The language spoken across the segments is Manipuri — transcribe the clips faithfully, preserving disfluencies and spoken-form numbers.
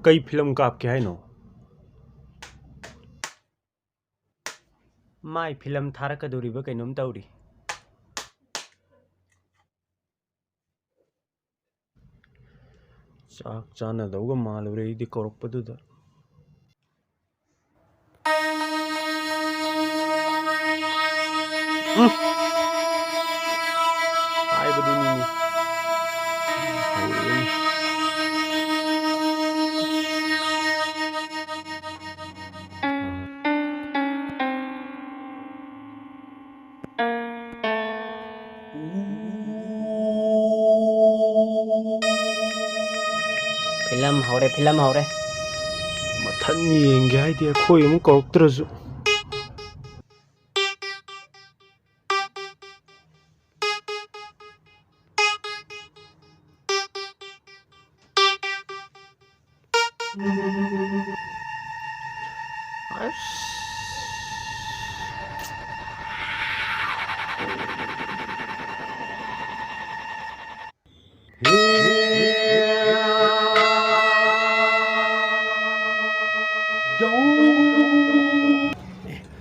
ꯀꯩ ꯐꯤꯂꯝ ꯀꯥꯞꯀꯦ ꯍꯥꯏꯅꯣ? ꯃꯥꯏ ꯐꯤꯂꯝ ꯊꯥꯔꯛꯀꯗꯧꯔꯤꯕ ꯀꯩꯅꯣꯝ ꯇꯧꯔꯤ꯫ ꯆꯥꯛ ꯆꯥꯅꯗꯧꯒ ꯃꯥꯜꯂꯨꯔꯦ ꯑꯩꯗꯤ ꯀꯧꯔꯛꯄꯗꯨꯗ꯫ ꯎꯝ꯫ ꯍꯥꯏꯕꯗꯨꯅꯤꯅꯦ꯫ ꯍꯧꯔꯛꯑꯦꯅꯦ꯫ ꯐꯤꯂꯝ ꯍꯧꯔꯦ, ꯐꯤꯂꯝ ꯍꯧꯔꯦ꯫ ꯃꯊꯟ ꯌꯦꯡꯒꯦ ꯍꯥꯏꯗꯤ ꯑꯩꯈꯣꯏ ꯑꯃꯨꯛ ꯀꯧꯔꯛꯇ꯭ꯔꯁꯨ꯫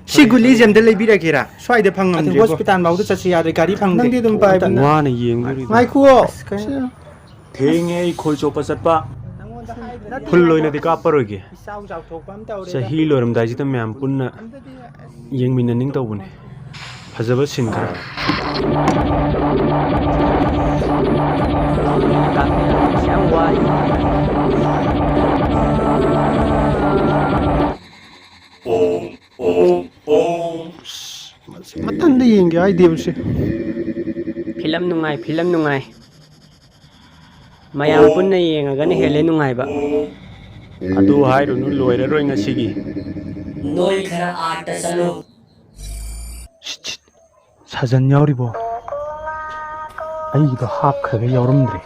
ꯁꯤ ꯒꯨꯂꯤꯁꯦ ꯑꯝꯇ ꯂꯩꯕꯤꯔꯒꯦꯔꯥ? ꯁ꯭ꯋꯥꯏꯗ ꯐꯪꯉꯝꯗ꯭ꯔꯦꯕꯣ꯫ ꯍꯣꯁꯄꯤꯇꯥꯜ ꯐꯥꯎꯗ ꯆꯠꯁꯤ ꯌꯥꯗ꯭ꯔꯦ, ꯒꯥꯔꯤ ꯐꯪꯗ꯭ꯔꯦ꯫ ꯅꯪꯗꯤ ꯑꯗꯨꯝ ꯄꯥꯏꯕꯅꯦ꯫ ꯋꯥꯅ ꯌꯦꯡꯗꯣꯔꯤꯕ꯫ ꯉꯥꯏꯈꯨꯑꯣ꯫ ꯑꯁ, ꯀꯩꯅꯣ? ꯊꯦꯡꯉꯦ ꯑꯩ ꯈꯣꯏ ꯆꯣꯞꯄ ꯆꯠꯄ꯫ ꯐꯨꯜ ꯑꯣꯏꯅꯗꯤ ꯀꯥꯞꯄꯔꯣꯏꯒꯦ꯫ ꯏꯆꯥꯎ ꯆꯥꯎꯊꯣꯛꯄ ꯑꯃ ꯇꯧꯔꯦꯗ꯫ ꯆꯍꯤ ꯂꯣꯏꯔꯝꯗꯥꯏꯁꯤꯗ ꯃꯌꯥꯝ ꯄꯨꯟꯅ ꯌꯦꯡꯃꯤꯟꯅꯅꯤꯡ ꯇꯧꯕꯅꯦ꯫ ꯐꯖꯕ ꯁꯤꯟ ꯈꯔ꯫ ꯌꯥꯝ ꯋꯥꯏ꯫ ꯃꯊꯟꯗ ꯌꯦꯡꯒꯦ ꯍꯥꯏꯗꯦꯕ ꯁꯤ꯫ ꯐꯤꯂꯝ ꯅꯨꯡꯉꯥꯏ, ꯐꯤꯂꯝ ꯅꯨꯡꯉꯥꯏ꯫ ꯃꯌꯥꯝ ꯄꯨꯟꯅ ꯌꯦꯡꯉꯒꯅ ꯍꯦꯜꯂꯦ ꯅꯨꯡꯉꯥꯏꯕ꯫ ꯑꯗꯨ ꯍꯥꯏꯔꯨꯅꯨ, ꯂꯣꯏꯔꯔꯣꯏ ꯉꯁꯤꯒꯤ꯫ ꯅꯣꯏ ꯈꯔ ꯑꯥꯔꯠꯇ ꯆꯠꯂꯨ꯫ ꯁꯤꯠ, ꯁꯤꯠ꯫ ꯁꯥꯖꯟ ꯌꯥꯎꯔꯤꯕꯣ? ꯑꯩꯒꯤꯗꯣ ꯍꯥꯞꯈ꯭ꯔꯒ ꯌꯥꯎꯔꯝꯗ꯭ꯔꯦ꯫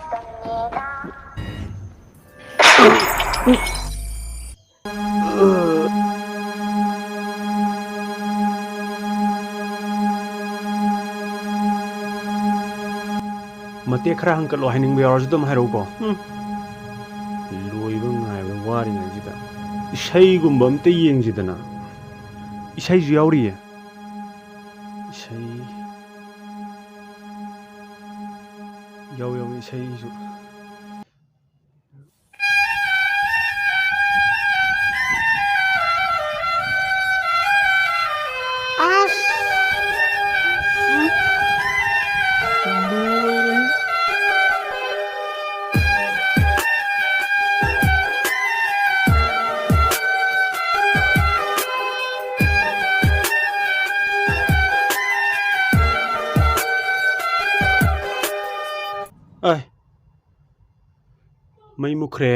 ꯃꯇꯦꯛ ꯈꯔ ꯍꯪꯀꯠꯂꯣ, ꯍꯥꯏꯅꯤꯡꯕ ꯌꯥꯎꯔꯁꯨ ꯑꯗꯨꯝ ꯍꯥꯏꯔꯛꯎꯀꯣ꯫ ꯎꯝ꯫ ꯂꯣꯏꯕ ꯉꯥꯏꯕꯗ ꯋꯥꯔꯤꯉꯩꯁꯤꯗ ꯏꯁꯩꯒꯨꯝꯕ ꯑꯝꯇ ꯌꯦꯡꯁꯤꯗꯅ꯫ ꯏꯁꯩꯁꯨ ꯌꯥꯎꯔꯤꯌꯦ꯫ ꯏꯁꯩ ꯌꯥꯎ ꯌꯥꯎ ꯏꯁꯩꯁꯨ꯫ ꯑꯁ! ꯂꯣꯏꯔꯦ꯫ ꯑꯩ ꯃꯩ ꯃꯨꯠꯈ꯭ꯔꯦ꯫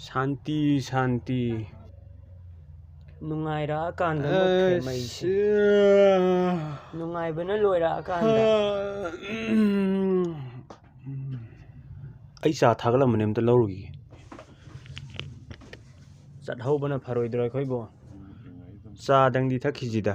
ꯁꯥꯟꯇꯤ, ꯁꯥꯟꯇꯤ꯫ ꯅꯨꯡꯉꯥꯏꯔꯛꯑꯀꯥꯟꯗ ꯃꯨꯠꯈ꯭ꯔꯦ ꯃꯩꯁꯦ꯫ ꯑꯁ꯫ ꯅꯨꯡꯉꯥꯏꯕꯅ ꯂꯣꯏꯔꯛꯑꯀꯥꯟꯗ꯫ ꯑꯩ ꯆꯥ ꯊꯥꯒꯠꯂꯝꯕꯅꯦ, ꯑꯝꯇ ꯂꯧꯔꯨꯈꯤꯒꯦ꯫ ꯆꯠꯍꯧꯕꯅ ꯐꯔꯣꯏꯗ꯭ꯔꯣ ꯑꯩꯈꯣꯏꯕꯨ? ꯆꯥꯗꯪꯗꯤ ꯊꯛꯈꯤꯁꯤꯗ꯫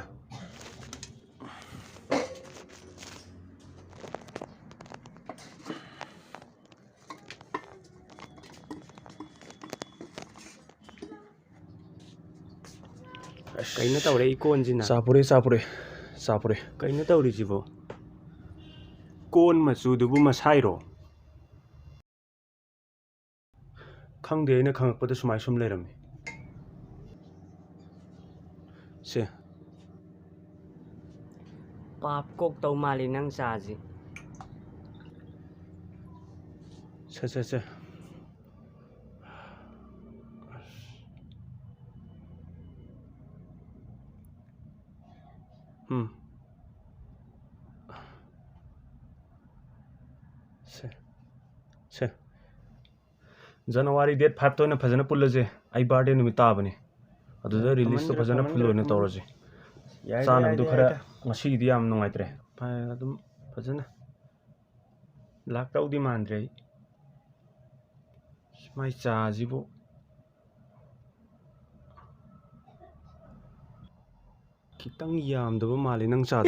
ꯑꯁ꯫ ꯀꯩꯅꯣ ꯇꯧꯔꯦ ꯏꯀꯣꯟꯁꯤꯅ? ꯆꯥꯄꯨꯔꯦ, ꯆꯥꯄꯨꯔꯦ, ꯆꯥꯄꯨꯔꯦ꯫ ꯀꯩꯅꯣ ꯇꯧꯔꯤꯁꯤꯕꯣ? ꯀꯣꯟ ꯃꯆꯨꯗꯨꯕꯨ ꯃꯁꯥꯏꯔꯣ? ꯈꯪꯗꯦ, ꯑꯩꯅ ꯈꯪꯉꯛꯄꯗ ꯁꯨꯃꯥꯏ ꯁꯨꯝ ꯂꯩꯔꯝꯃꯤ꯫ ꯁꯦ꯫ ꯄꯥꯞ ꯀꯣꯛꯇꯧ ꯃꯥꯜꯂꯤ ꯅꯪ ꯆꯥꯁꯤ꯫ ꯁꯦ, ꯁꯦ, ꯁꯦ꯫ ꯎꯝ꯫ ꯁꯦ꯫ ꯁꯦ꯫ January date five ꯇ ꯑꯣꯏꯅ ꯐꯖꯅ ꯄꯨꯜꯂꯁꯦ꯫ ꯑꯩ birthday ꯅꯨꯃꯤꯠ ꯇꯥꯕꯅꯤ꯫ ꯑꯗꯨꯗ release ꯇꯣ ꯐꯖꯅ full ꯑꯣꯏꯅ ꯇꯧꯔꯁꯦ꯫ ꯌꯥꯏꯗ, ꯆꯥꯅꯕꯗꯨ ꯌꯥꯏꯗ, ꯈꯔ ꯌꯥꯏꯗ꯫ ꯉꯁꯤꯒꯤꯗꯤ ꯌꯥꯝ ꯅꯨꯡꯉꯥꯏꯇ꯭ꯔꯦ꯫ ꯐ-, ꯑꯗꯨꯝ ꯐꯖꯅ ꯂꯥꯛꯇꯧꯗꯤ ꯃꯥꯟꯗ꯭ꯔꯦ ꯑꯩ꯫ ꯃꯥꯏ ꯆꯥꯁꯤꯕꯨ ꯈꯤꯇꯪ ꯌꯥꯝꯗꯕ ꯃꯥꯜꯂꯤ ꯅꯪ ꯆꯥꯗꯣ꯫